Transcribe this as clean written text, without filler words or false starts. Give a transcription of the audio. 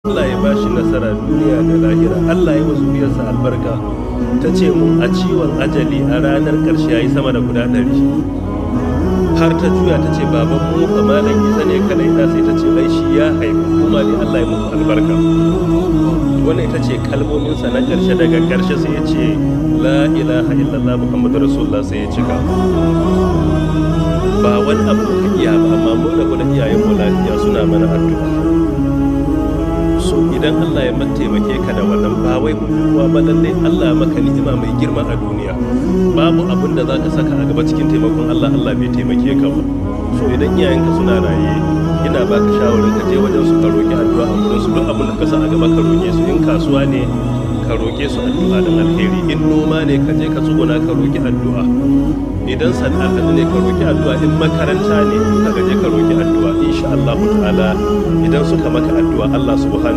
Allah ya bashi nasara duniya da lahira, Allah ya wa zuriyarsa albarka. Ta ce mun a ciwon ajali a ranar ƙarshe ya yi sama da guda 100. Har ta juya ta ce, "Baban mu fa Malam Isa ne kadai da?" Sai ta ce, "Ai shi ya haifi kuma ne, Allah ya muku albarka." Wannan ita ce kalmominsa na ƙarshe. Daga ƙarshe sai ya ce, "La ilaha illallah, Muhammadu Rasulullah," sai ya cika. Ba wani abu muka iya ba, amma mun rabu da iyayenmu lafiya, suna mana addu'a. So idan Allah ya taimake ka da wannan, ba wai mun fi kowa ba, lalle Allah maka ni'ima mai girma a duniya. Babu abin da zaka saka a gaba cikin taimakon Allah, Allah bai taimake ka ba. So idan iyayenka suna raye, ina baka shawarar ka je wajen su ka roki addu'a a gurin su. Duk abin da ka sa a gaba, ka roke su. In kasuwa ne, ka roke su addu'a don alheri. In noma ne, ka je ka tsuguna ka roki addu'a. Idan sana'ar hannu ne, ka roki addu'a. In makaranta ne, ka je ka roki addu'a. Insha Allah ta'ala, idan suka maka addu'a, Allah subhanahu